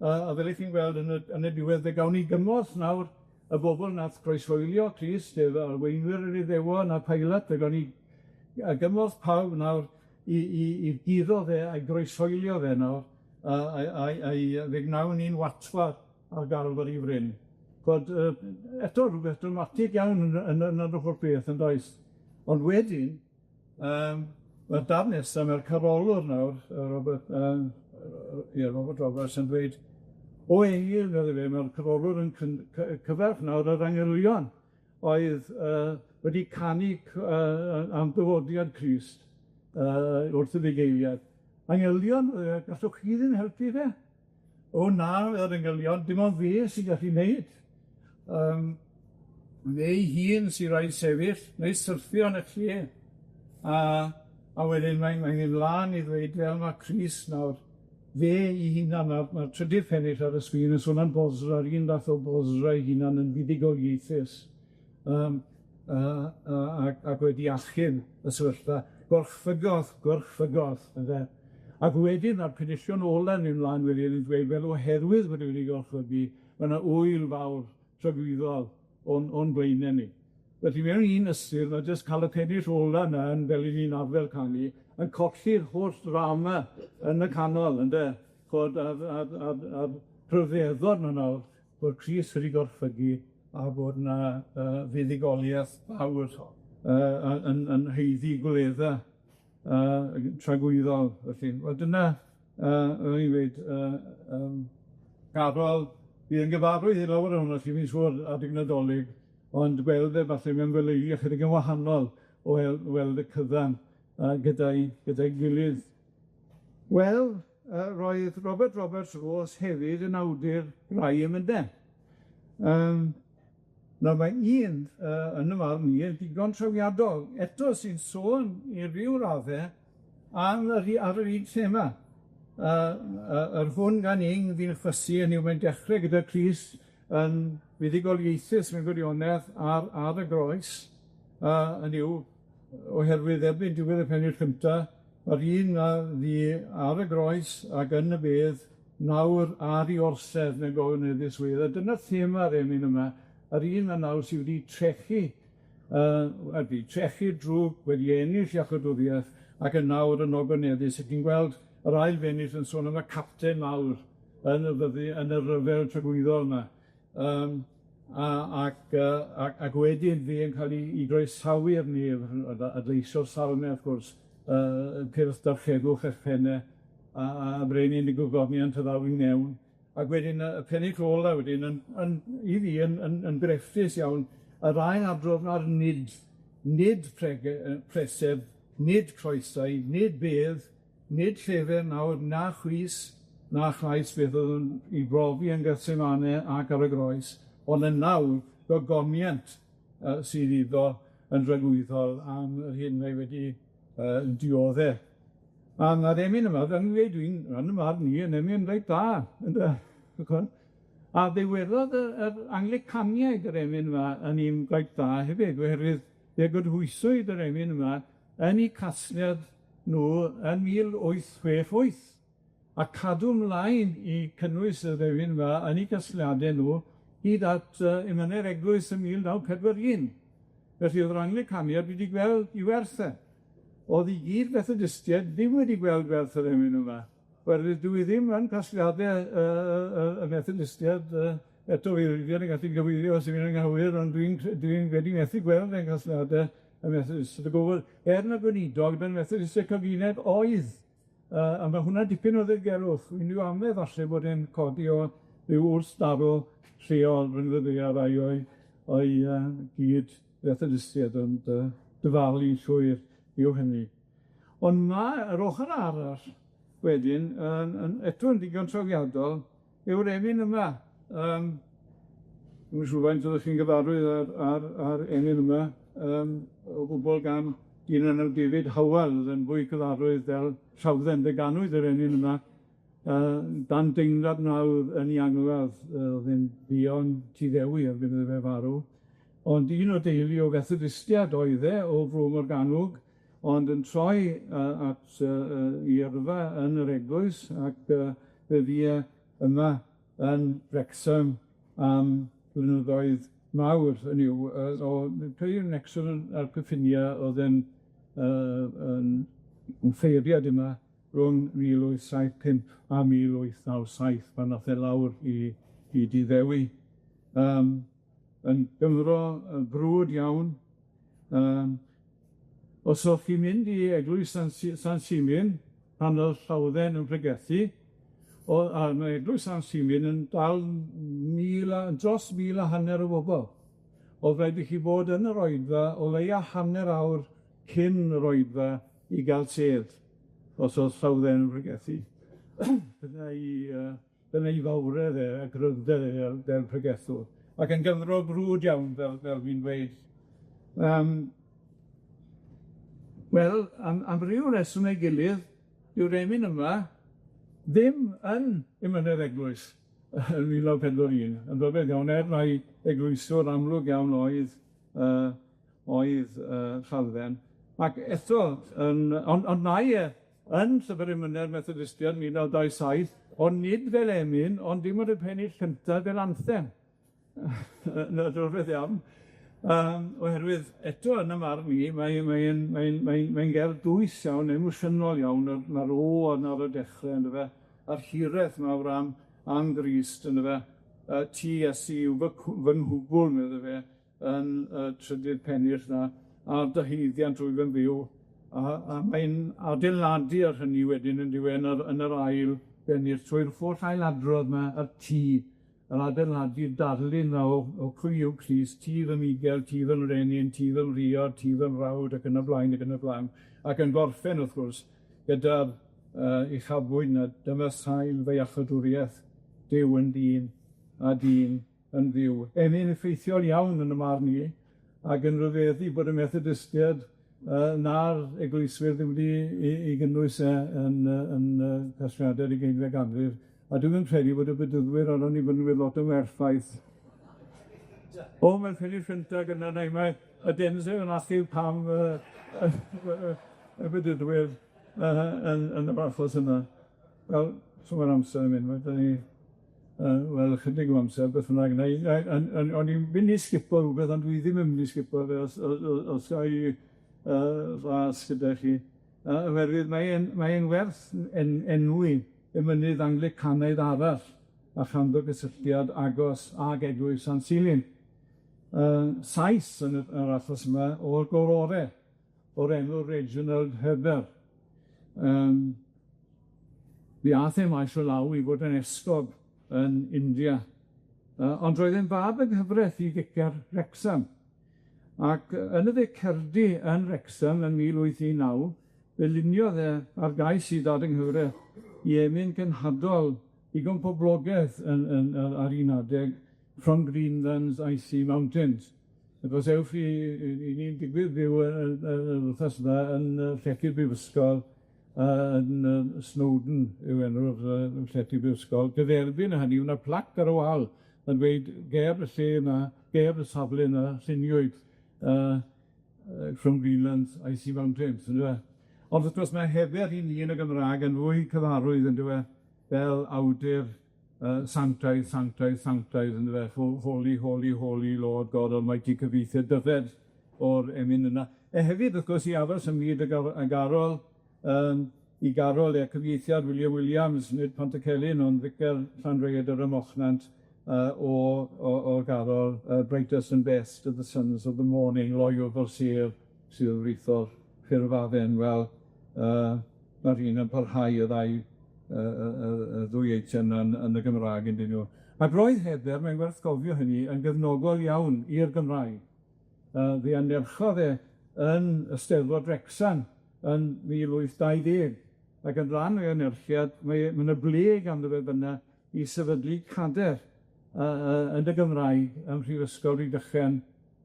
A fel 'ych chi'n gweld yn y diwedd, fe gawn ni gymorth nawr y bobol nath croeshoelio Crist, efo arweinwyr yr Iddewon a Pilate, fe gawn ni gymorth pawb nawr i guddo fe a'i groeshoelio fe nawr, a fe gnawn ni'n watwar ar Galfari Fryn. Bod eto rwbeth dramatig iawn yn yr holl beth, yn does? Ond wedyn, ma'r darn nesa, mae'r carolwr nawr, Robert, ie, Robert Roberts yn dweud, o engyl, medde fe, mae'r carolwr yn cyfarch nawr yr angylion oedd wedi canu am ddyfodiad Crist. wrth y fugeiliad. Angylion, gallwch chi ddim helpu fe? O na, yr angylion, dim ond fi sy'n gallu neud. Fe ei hun sy raid sefyll neu syrthio yn y lle, a wedyn mae'n mynd mlan i ddweud fel ma' Crist nawr, fe 'i hunan, ma'r trydydd pennill ar y sgrin yn sôn am Bosra, yr un fath o Bosra ei hunan yn fuddugoliaethus, ac wedi achub y sefyllfa, gorchfygodd, gorchfygodd, ynde? Ac wedyn ma'r penillion ola yn mynd mlaen wedyn yn dweud, wel oherwydd bod e wedi gorchfygu, ma' 'na ŵyl fawr tragwyddol o'n blaene ni. Felly mewn un ystyr, ma' jyst ca'l y pennill ola 'na yn fel 'yn ni'n arfer canu, yn colli'r holl ddrama yn y canol, ynde? Ch'od, a'r rhyfeddod 'na nawr, bod Crist wedi gorchfygu a bod 'na fuddugoliaeth fawr yn haeddu gwledda tragwyddol, felly. Wel dyna, o'n i'n gweud, garol, fydd yn gyfarwydd i lawer ohonoch chi, fi'n siŵr, adeg Nadolig, ond gweld e falle mewn goleuni ychydig yn wahanol o weld y cyfan gyda'i gilydd. Wel, roedd Robert Roberts Roos hefyd yn awdur rai emyne. Nawr mae un yn y farn i yn digon trawiadol, eto sy'n sôn i ryw radde am yr ar yr un thema, yr hwn gan ing fi'n chwysu yn yw mae'n dechrau gyda Crist yn fuddugoliaethus mewn gwirionedd ar y groes, yn yw, oherwydd erbyn diwedd y pennill cynta, ma'r un a fu ar y groes ac yn y bedd nawr ar 'i orsedd mewn gogoneddus wedd, a dyna'r thema'r emyn yma, yr un yma nawr sy wedi trechu wedi trechu'r drwg, wedi ennill iachawdwriaeth, ac yn nawr yn ogoneddus, ac chi'n gweld yr ail bennill yn sôn am y capten mawr yn y fyddi- yn y ryfel tragwyddol yma. Ac wedyn fi yn cael 'i groesawu i'r nef, adleisio'r salme wrth gwrs, cyrff darlledwch eich penne, a brenin y gogoniant a ddaw i mewn. Ac wedyn y pennill ola wedyn yn i fi yn grefftus iawn, yr ail adrodd na'r nid preseb, nid croesau, nid bedd, nid llefen nawr, na chwys, na chlais beth oedd yn 'i brofi yn Gethsemane ac ar y groes, ond yn nawr gogoniant sydd iddo yn dragwyddol am yr hyn mae wedi diodde. A ma'r emyn yma, fel fi'n gweud, dwi'n yn 'y marn i, yn emyn reit dda, ynde? A fe welodd yr Anglicaniaid yr emyn yma yn un reit dda hefyd, oherwydd fe gynhwyswyd yr emyn yma yn 'u casgliad nw yn 1868, a cadw ymlaen i cynnwys yr emyn yma yn 'u casgliade nw hyd at emyne'r eglwys ym 1941. Felly o'dd yr Anglicaniaid wedi gweld 'i werth e. O'dd i gyd Methodistiaid ddim wedi gweld gwerth yr emyn yma, oherwydd dyw 'i ddim yn casgliade y Methodistiaid eto fi yn gallu gyfeirio os yw'n anghywir, ond dwi'n wedi methu gweld ein casgliade y Methodistiaid o gwbwl, er na gweinidog ben Methodistiaid Cyfunedd oedd, a ma' hwnna dipyn o ddirgelwch, unrhyw amedd falle bod e'n codi o ryw wrthdaro lleol rhyngddo fe a rai o'i gyd Methodistiaid, ond dyfalu llwyr yw hynny. Ond ma' yr ochor arall wedyn yn eto yn ddigon trawiadol yw'r emyn yma. Dwi'm yn siŵr faint oddech chi'n gyfarwydd â'r emyn yma, o gwbwl gan dyn o'r enw David Howell, o'dd yn fwy cyfarwydd fel Llawdden, fe ganwyd yr emyn yma dan deimlad mawr yn 'i angladd, o'dd e'n ddion Tuddewi erbyn iddo fe farw, ond un o deulu o Fethodistiad oedd e, o Fro Morgannwg, ond yn troi at 'i yrfa yn yr eglwys, ac fe fu e yma yn Wrecsam am blynyddoedd mawr, hynny yw, o credu yn Wrecsam a'r cyffinia o'dd e'n yn ffeiriad yma rhwng 1875 a 1897 pan nath e lawr i Dyddewi. Yn Gymro yn brwd iawn. Os o'ch chi'n mynd i Eglwys San Simeon, pan o'dd Llawdden yn pregethu, a ma' Eglwys San Simeon yn dal dros 1,500 o bobol. O'dd raid i chi fod yn yr oedfa o leia hanner awr cyn yr oedfa i ga'l sedd, os o'dd Llawdden yn pregethu. Dyna 'i yy dyna 'i fawredd e a gryfder e fel fel pregethwr, ac yn Gymro brwd iawn, fel fel fi'n dweud. Yym. Wel, am am ryw reswm neu gilydd, dyw'r emyn yma ddim yn emyne'r eglwys yn 1941, yn rhyfedd iawn, er mai eglwyswr amlwg iawn oedd yy oedd yy Rhaldden, ac eto yn on' ond mae e yn Llyfr Emyne'r Methodistiaid 1927, ond nid fel emyn, ond dim ond y pennill cynta fel anthem. Na, rhyfedd iawn. Yym oherwydd eto yn 'y marn i, mae mae'n mae'n mae'n mae'n gerdd dwys iawn, emosiynol iawn, yr ma'r o yna ar y dechre yndyfe, a'r hireth mawr am am Grist yndyfe, yy ti Iesu yw fy cw- fy nghwbwl medde fe yn y trydydd pennill 'na, a'r dyheiddiant rwyf yn fyw, a a mae'n adeiladu ar hynny wedyn yndyw e yn yr yn yr ail bennill trwy'r holl ailadrodd 'ma, y ti, yn adeiladu darlun 'na o o pwy yw Crist, ti fy migel, ti fy mrenin, ti fy mhriod, ti fy mrawd, ac yn y blaen, ac yn y blaen, ac yn gorffen, wrth gwrs, gyda'r yy uchafbwynt 'na, dyma sail fy iachawdwriaeth, Duw yn ddyn, a dyn yn Dduw. Emyn effeithiol iawn yn y marn i, ac yn rhyfeddu bod y Methodistiad yy na'r eglwyswyr ddim wedi 'i 'i gynnwys e yn yy yn yy casgliade'r ugeinfed ganrif, a dwi'm yn credu bod y Bedyddwyr a'r Annibynwyr lot yn well chwaith. O, mae'r pennill cynta gynna nai mae y Denzel yn achub pam yy y y Bedyddwyr yy yn yn yr achos yna. Wel, so ma'r amser yn mynd, ma' 'dan ni yy wel ychydig o amser beth bynnag, wnai nai yn yn o'n i'n mynd i sgipo rwbeth ond dwi ddim yn mynd i sgipo fe os o- o- os ga i yy ras gyda chi yy oherwydd mae e'n mae e'n werth en- enwi emynydd Anglicanaidd arall a chanddo gysylltiad agos ag Eglwys San Silyn. Sais yn y yr achos yma o'r gorore, o'r enw Reginald Heber. Yym mi ath e maes o law i fod yn esgob yn India. Yy ond roedd e'n fab yng nghyfreth i ficer Wrecsam. Ac yn y Ficerdy yn Wrecsam yn 1819, fe luniodd e ar gais i dad yng nghyfreth i emyn cenhadol digon poblogedd yn yn ar ar un adeg, From Greenland's Icy Mountains. Ac os ewch chi i i ni'n digwydd byw yn yn yn yr wthnos yma yn yy llety'r Brifysgol yy yn yy Snowdon yw enw'r yy llety Brifysgol, gyferbyn â hynny, ma' 'na plac ar y wal yn dweud ger y lle yma, ger y safle yna, lluniwyd yy yy From Greenland's Icy Mountains, yndyfe? Ond wrth gwrs ma' Heber 'i hun yn y Gymraeg yn fwy cyfarwydd yndyw e, fel awdur yy sanctaidd, sanctaidd, sanctaidd yndyfe, holy, holy, holy Lord God Almighty cyfieithiad Dyfed o'r emyn yna. A hefyd wrth gwrs i aros ym myd y gar- y garol yym i garol e cyfieithiad William Williams, nid Pantycelyn, ond Ficer Llanrhaeadr ym Mochnant yy o o o garol yy Brightest and Best of the Sons of the Morning, loyw fel sêr sydd yn wreiddiol ffurfafen, wel yy ma'r un yn parhau y ddau yy yy yy y ddwy eitem yn yn y Gymraeg ynddyn nw. Ac roedd Heather, mae'n werth gofio hynny, yn gefnogol iawn i'r Gymraeg. Yy fe anerchodd e yn Eisteddfod Wrecsam yn 1820, ac yn rhan o'i anerchiad, mae ma' 'na ble ganddo fe fynna i sefydlu cader yy yy yn y Gymraeg ym Mhrifysgol Rhydychen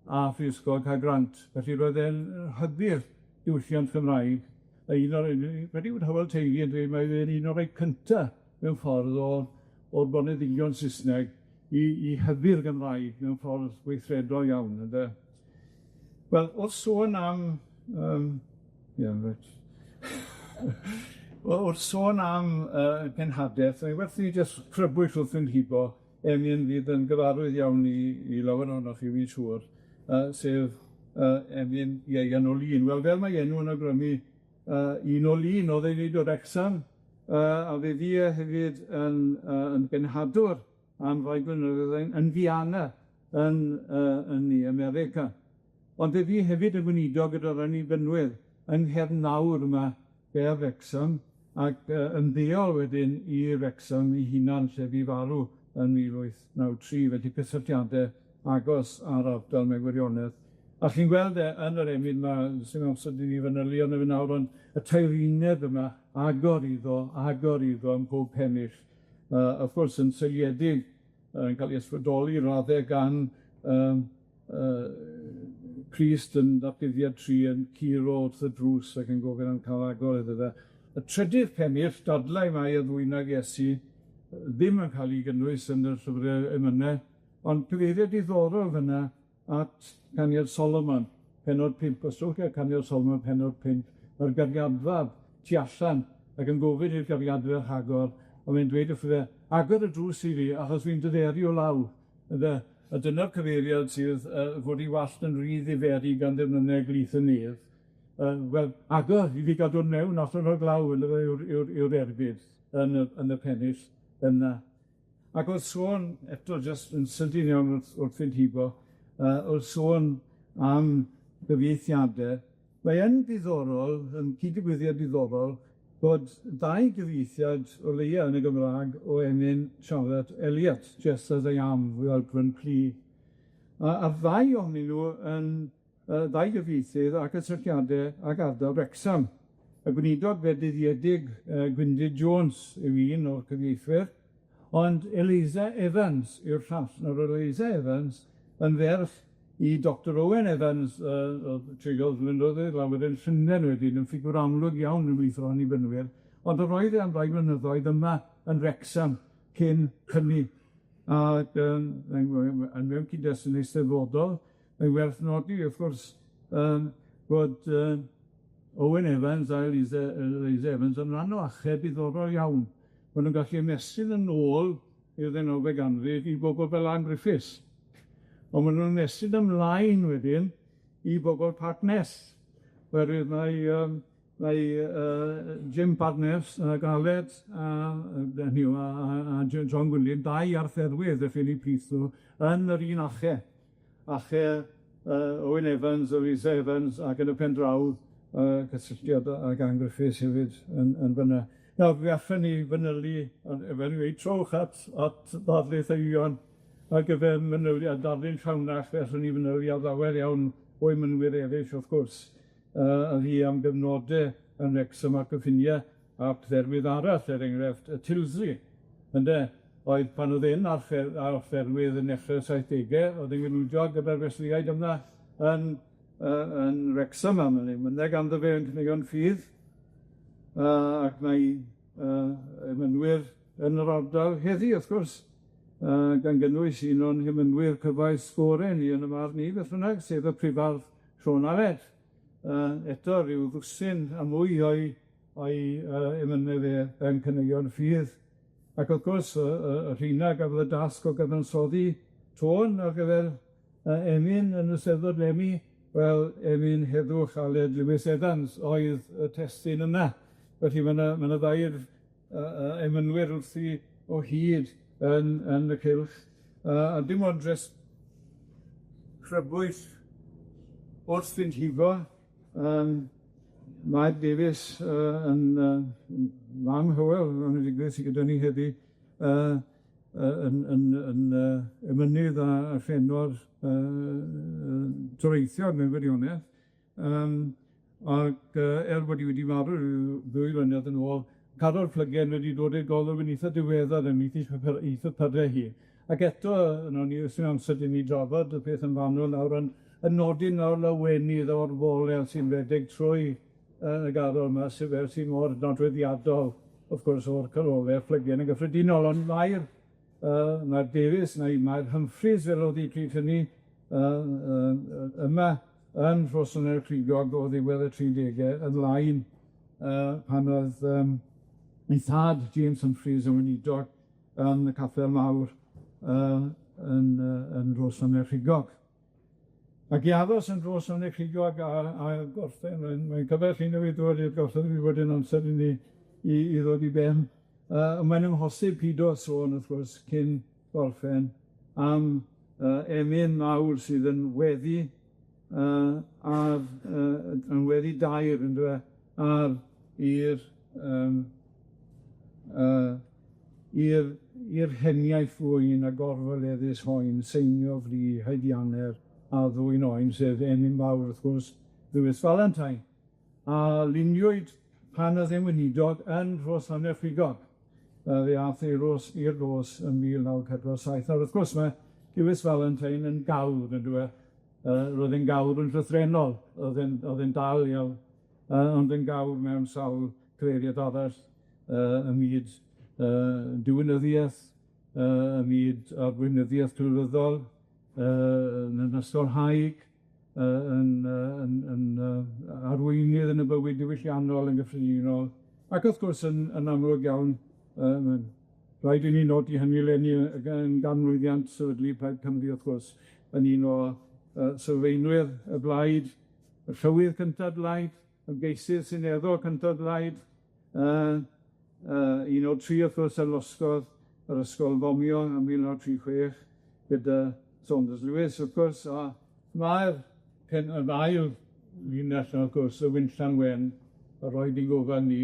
a Phrifysgol Caergrawnt. Felly roedd e'n hybu'r diwylliant Cymraeg, a un o'r wedi bod Hywel Teifi yn dweud mai fe'n un o'r rei cynta mewn ffordd o o'r boneddigion Sysneg i i hybu'r Gymraeg mewn ffordd weithredol iawn, ynde? Wel, wrth sôn am yym ie reit. Wel, wrth sôn am yy cenhadaeth, mae'n werth i ni jyst crybwyll wrth fynd hibo emyn fydd yn gyfarwydd iawn i i lawer ohonoch chi, fi'n siŵr, yy sef yy emyn Ieuan o Lŷn. Wel, fel mae enw yn awgrymu, yy un o Lŷn o'dd e nid o Wrecsam, yy a fe fu e hefyd yn yy yn genhadwr am rai blynyddoedd yn yn Guyana yn yy yn Ne America. Ond fe fu hefyd yn gweinidog gyda'r Annibynwyr yng Nghefn yma ger Wrecsam, ac yy ymddeol wedyn i Wrecsam 'i hunan, lle bu farw yn 1893, felly cysylltiade agos â'r ardal mewn gwirionedd. A chi'n gweld e yn yr emyn 'ma, sy'n amser i ni fanylu arno fe nawr, ond y taerinedd yma, agor iddo, agor iddo ym mhob pennill, yy wrth gwrs yn seiliedig, yn ca'l 'i ysbrydoli i radde gan yym yy Crist yn Naturiad tri yn curo wrth y drws ac yn gofyn am ca'l agor iddo fe. Y trydydd pennill, dadlau mai y ddwy nag Iesu ddim yn ca'l 'i gynnwys yn y llyfre emyne, ond cyfeiriad diddorol fynna at Caniad Solomon, pennod pump, os trowch chi at Caniad Solomon pennod pump, ma'r gyfiadfa tu allan ac yn gofyn i'r gyfiadfa rhagor, a mae'n dweud wrtho fe, agor y drws i fi, achos fi'n dyferu o law, ynde? A dyna'r cyfeiriad sydd yy fod 'i wallt yn rhy ddiferi gan ddefnyddio glith y nef. Yy wel, agor i fi ga'l dod mewn allan o'r glaw yndyfe yw'r yw'r yw'r ergyd yn y yn y pennill yna. Ac o'dd sôn eto jyst yn sydyn iawn wrth wrth fynd hibo, yy o'dd sôn am gyfieithiade, mae yn diddorol, yn cyd-digwyddiad diddorol, bod dau gyfieithiad o leia yn y Gymra'g o emyn Charlotte Elliott, Just as I am, without plea. A a'r ddau ohonyn nw yn yy ddau gyfieithydd ag gysylltiade ag ardal Wrecsam. Y gweinidog fedyddiedig yy Gwynfryd Jones yw un o'r cyfieithwyr, ond Eliza Evans yw'r llall. Nawr o'dd Eliza Evans yn ferch i Doctor Owen Evans yy o'dd treuliodd flynyddoedd lawer yn Llunden wedyn yn ffigwr amlwg iawn ymhlith yr Annibynwyr, ond yr oedd e am rai blynyddoedd yma yn Wrecsam cyn hynny, ac yym yn mewn cyd-destun eisteddfodol, mae'n werth nodi wrth gwrs yym bod yy Owen Evans a Eliza Eliza Evans yn rhan o acheb diddorol iawn. Ma' nw'n gallu ymestyn yn ôl i'r ddeunawfed ganrif i bobol fel Ann Griffiths, on' ma' nw'n ymestyn ymlaen wedyn i bobol Parc Ness, oherwydd mae yym mae yy Jim Barnett ag Aled a yy hynny yw a a a John Gwilym, dau arfferwydd felly yn 'u plith nw yn yr un ache. Ache yy Owen Evans, Eliza Evans, ac yn y pen draw yy cysylltiad ag Ann Griffiths hefyd yn yn fynna. Nawr, fe allen ni fanylu, ond fel i weud, trowch at at ddarlith Eion ar gyfer manylion a darlun llawnach, fe allwn ni fanylu ar lawer iawn o emynwyr eryll, wrth gwrs, yy a fu am gyfnode yn Wrecsam a'r cyffinie, a pherwydd arall, er enghraifft, y Tilsey, ynde, oedd pan oedd e'n arfer arfferwydd yn nechre'r saithdege, o'dd e'n gwrando gyda'r Wesleyaid yma yn yy yn Wrecsam, a ma' emynau ganddo fe yn caneuon ffydd, yy ac mae yy emynwyr yn yr ardal heddi, wrth gwrs, yy gan gynnwys un o'n hemynwyr cyfoes gore ni yn y marn i, beth bynnag, sef y Prifardd Siôn Aled, yy eto ryw ddwsin a mwy o'i o'i yy emynau fe yn caneuon ffydd. Ac wrth gwrs, y y y rheina gafodd y dasg o gyfansoddi tôn ar gyfer yy emyn yn y Steddfod leni, wel, emyn Heddwch Aled Lewis Evans oedd y testun yna. Felly ma' 'na ma' 'na dair yy yy emynwyr wrthi o hyd yn yn y cylch, yy a dim ond jyst crybwyll wrth fynd hibo, yym Mair Davies yy yn yy yn mam Hywel, yn ddigwydd sy gyda ni heddi yy yy yn yn yn yy emynydd a a llenor yy yy toreithiog mewn gwirionedd, yym ac yy er bod 'i wedi marw ryw ddwy flynedd yn ôl, Carol Plygen wedi dod i'r golwg yn itha diweddar yn eitha pydde hi. Ac eto, nawn ni os yw amser 'da ni drafod y peth yn fanwl nawr, ond y nodyn o'r lawenydd o'r fole sy'n redeg trwy yy y garol 'ma sy fel sy mor nodweddiadol, wrth gwrs, o'r carole Plygen yn gyffredinol, ond mae'r yy mae'r Davies neu mae'r Humphreys fel o'dd 'i pryd hynny yy yy yy yma yn Rhosllanerchrugog o ddiwedd y tridege ymlaen yy pan o'dd yym ei thad James Humphreys yn weinidog yn y Capel Mawr yy yn yy yn Rhosllanerchrugog. Ac i aros yn Rhosllanerchrugog a a gorffen, mae'n mae'n cyfell i newydd dod i'r gorffen, mi fod yn amser i ni i i ddod i ben. Yy mae'n amhosib pido â sôn, wrth gwrs, cyn gorffen am yy emyn mawr sydd yn weddi yy ar yy yn weddi dair yndyfe, ar i'r yym yy i'r i'r heniaith fwyn a gorfoleddus hoen, seinio fri haeddianner Addfwyn Oen, sef emyn mawr wrth gwrs, Lewis Valentine, a luniwyd pan o'dd e'n weinidog yn Rhos-Llanfairfechan. Fe ath e i Ros i'r Rhos yn 1947. Nawr wrth gwrs ma' Lewis Valentine yn gawr yndyw e? Roedd e'n gawr yn llythrennol, o'dd e'n o'dd e'n dal i ond yn gawr mewn sawl cyfeiriad arall ym myd diwinyddiaeth, ym myd arweinyddiaeth crefyddol, yn ysgolhaig, yn yn yn arweinydd yn y bywyd diwylliannol yn gyffredinol, ac wrth gwrs yn yn amlwg iawn, ma'n rhaid i ni nodi hynny leni yn ganmlwyddiant sefydlu Plaid Cymru wrth gwrs, yn un o sylfaenwyr y blaid, y llywydd cynta'r blaid, ymgeisydd seneddol cynta'r blaid, un o'r tri wrth gwrs a losgodd yr ysgol fomio ym 1936 gyda Saunders Lewis wrth gwrs, a mae'r pen- yr ail linell yna wrth gwrs, y Winllan Wen, a roed i'n gofal ni,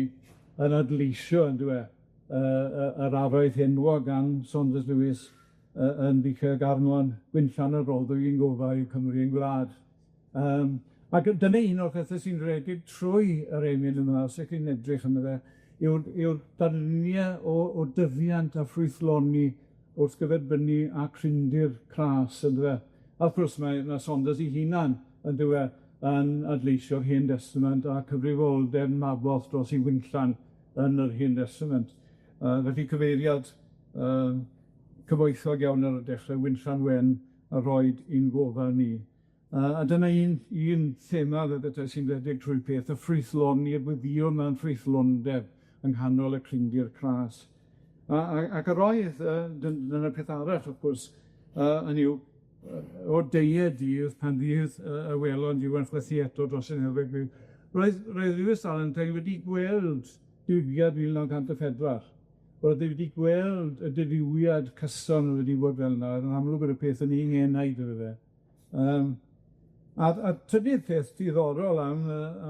yn adleisio yndyw e, yr araith enwog gan Saunders Lewis yn Ficer Garmon, Gwinllan y roddwg i'n gofal yw Cymru ein gwlad. Ac dyna un o'r pethe sy'n redeg trwy yr emyn yma, os ych chi'n edrych arno fe, yw'r yw'r darlunie o dyfiant a ffrwythloni wrth gyferbynnu â crindir cras yndyfe? A wrth gwrs mae ma' Saunders 'i hunan yndyw e yn adleisio'r Hen Destament a cyfrifoldeb Maboth dros 'i winllan yn yr Hen Destament. Felly cyfeiriad cyfoethog iawn ar y dechre, Winllan Wen a roed i'n gofal ni. A dyna un un thema fel petai sy'n redeg trwy'r peth, y ffrwythloni, y gweddïo mewn ffrwythlondeb yng nghanol y crindir cras. A a ac yr oedd dyna'r peth arall wrth gwrs, hynny yw, o'r deued dydd pan fydd y welon diwedd chwythu eto dros yr helfeg byw, roedd Lewis Valentine wedi gweld diwygiad 1904. Roedd e wedi gweld y dirywiad cyson wedi bod fel 'na, o'dd yn amlwg bod y peth yn 'i ngenaid iddo fe. A trydydd peth diddorol am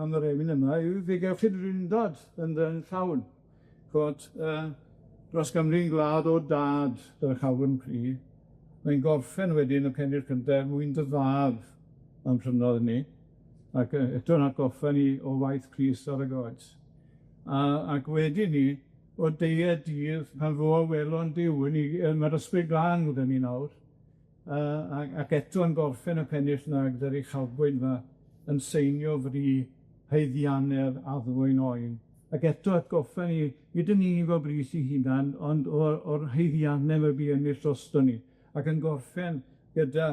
am yr emyn yma yw fe gewch chi drindod yn yn llawn, ch'mod dros Gymru'n gwlad o dad dyrchafwn cri, mae'n gorffen wedyn y pennill cynta er mwyn dy fab am prynodd ni, ac eto'n atgoffa ni o waith Crist ar y groes. A ac wedyn 'ny, o deued dydd pan fo a welon Duw, 'yn ni ma'r Ysbryd Glân gyda ni nawr, ac eto yn gorffen y pennill 'na gyda'r uchafbwynt 'ma yn seinio fri haeddiannedd addfwyn oen. Ac eto atgoffa ni, nid yn unig o bris 'i hunan, ond o'r haeddiannedd y bu ennill droston ni, ac yn gorffen gyda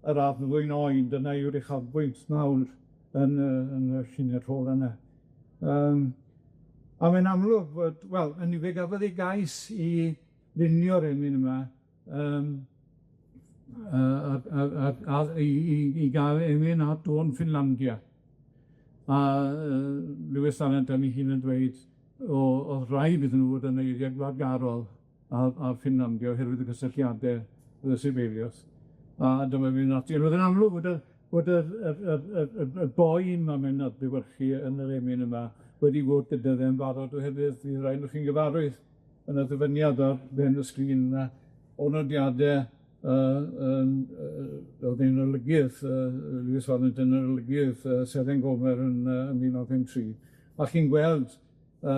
yr addfwyn oen, dyna yw'r uchafbwynt mawr yn y llinell ola 'na. A mae'n amlwg fod, wel, yn fe gafodd ei gais i lunio'r emyn yma, i gael emyn ar dôn Ffinlandia. A Lewis Valentine ei hun yn dweud, o'dd rhaid iddyn nw fod yn eiriau gwladgarol ar Ffinlandia oherwydd y cysylltiade gyda Sibelius. A dyma fi'n ati, roedd yn amlwg bod y bod yr yr yr yr y y boen 'ma mae'n adlewyrchu yn yr emyn yma wedi bod gyda fe'n barod oherwydd fydd rai onoch chi'n gyfarwydd yn y ddyfyniad ar ben y sgrin yna o nodiade yn o'dd e'n olygydd Lewis Valentine yn olygydd Seren Gomer yn 1953, a chi'n gweld y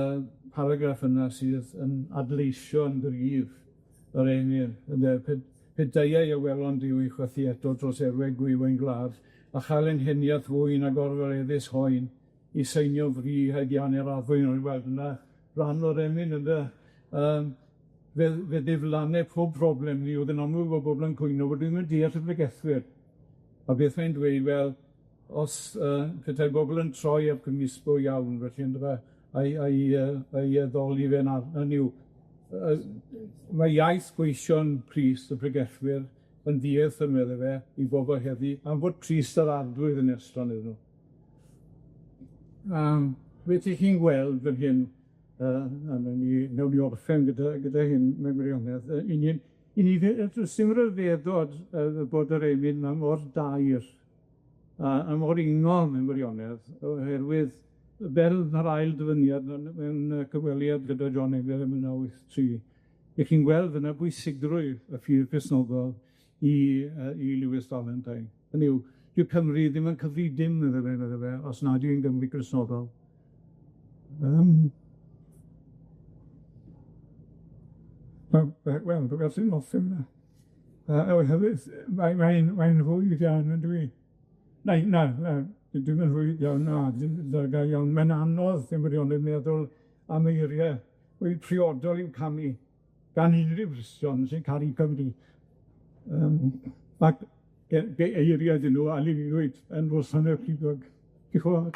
paragraff yna sydd yn adleisio'n gryf yr emyn, ynde, pe deuai y welon Duw i chwythu eto dros erwe gwywen gwlad, a chael ein heniath fwy na gorfoleddus hoen, i seinio fri haeddiannu'r addfwyn, o'n i'n weld yna ran o'r emyn ynde, fe ddiflanne pob problem ni, o'dd yn amlwg o bobl yn cwyno bod ddim yn deall y pregethwyr. A beth mae'n dweud, wel, os petai bobl yn troi at gymysgo iawn, felly yndyfe, a'i addoli fe'n hynny yw, mae iaith gweision Crist y pregethwyr yn ddiaeth yn meddwl fe i bobl heddi, am fod Crist yr Arglwydd yn estron iddyn nhw. Beth 'ych chi'n gweld fan hyn, a newn ni orffen gyda hyn mewn gwirionedd, i ni does dim ryfeddod bod yr emyn 'ma mor dair a mor ingol mewn gwirionedd, oherwydd fel na'r ail dyfyniad mewn cyfweliad gyda John Evier ym 1983, 'ych chi'n gweld yna bwysigrwydd y ffydd Cristnogol i Lewis Valentine. Hynny yw, dyw Cymru ddim yn cyfri dim iddo fe, medda fe, os nad yw'n Gymru Gristnogol. Wel, wel, sy'n bosib 'na. Oherwydd mae mae'n mae'n rhwydd iawn yndyw 'i? Na, na, na, dwi'm yn rhwydd iawn, na, dim dda iawn, mae'n anodd mewn wirionedd meddwl am eirie mwy priodol i'w canu gan unryw Gristion sy'n caru Cymru. Ac eirie ydyn nw a luniwyd yn Ngwasanaeth Diolch yn fawr.